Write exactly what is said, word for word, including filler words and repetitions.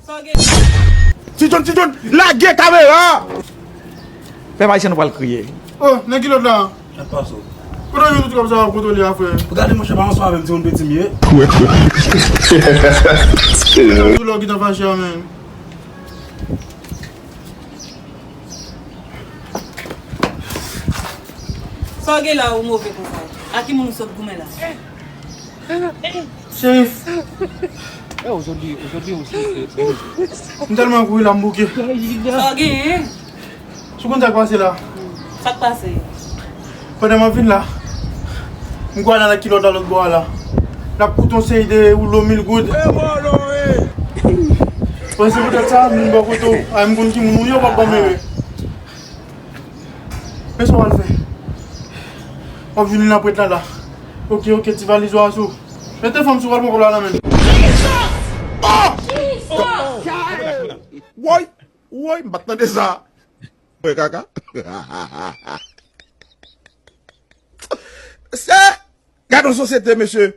Sa w gen? Ti John, Ti John, lage kamera! Pèp ayisyen, nou pral kriye. Oh, nan kilòt la. Sa k pase w? Kote w jwenn tout kòb sa w ap kontwole a, frè? Gade, monchè, pa ansanm avè m, timoun piti m ye. Tou lè w gentan fache a, menm. Sa w gen la, ou move konsa? A ki moun ou sot goumen la? Cheri. Eh, aujourd'hui, aujourd'hui aussi, c'est, c'est... M tèlman kouri la, m bouke. Sa w genyen? Si w konn sa k pase la. Sa k pase? Pandan m ap vin la, m kwè nan kilòt la lòt bò a la. L ap koute yon seri de woulo mil goud. Bon, se poutèt sa, m vin bò kote w. Ay, m konn ki moun ou ye, w p ap ban m ere. Men sa w al fè? W ap vini nan prèt la la. Oke, oke, ti valiz ou a sou. Mete fanm sou, w al pran kòb la nan men l. Woy, woy, m pa t tande sa. Mwen kaka. Se, gade yon sosyete, mesye.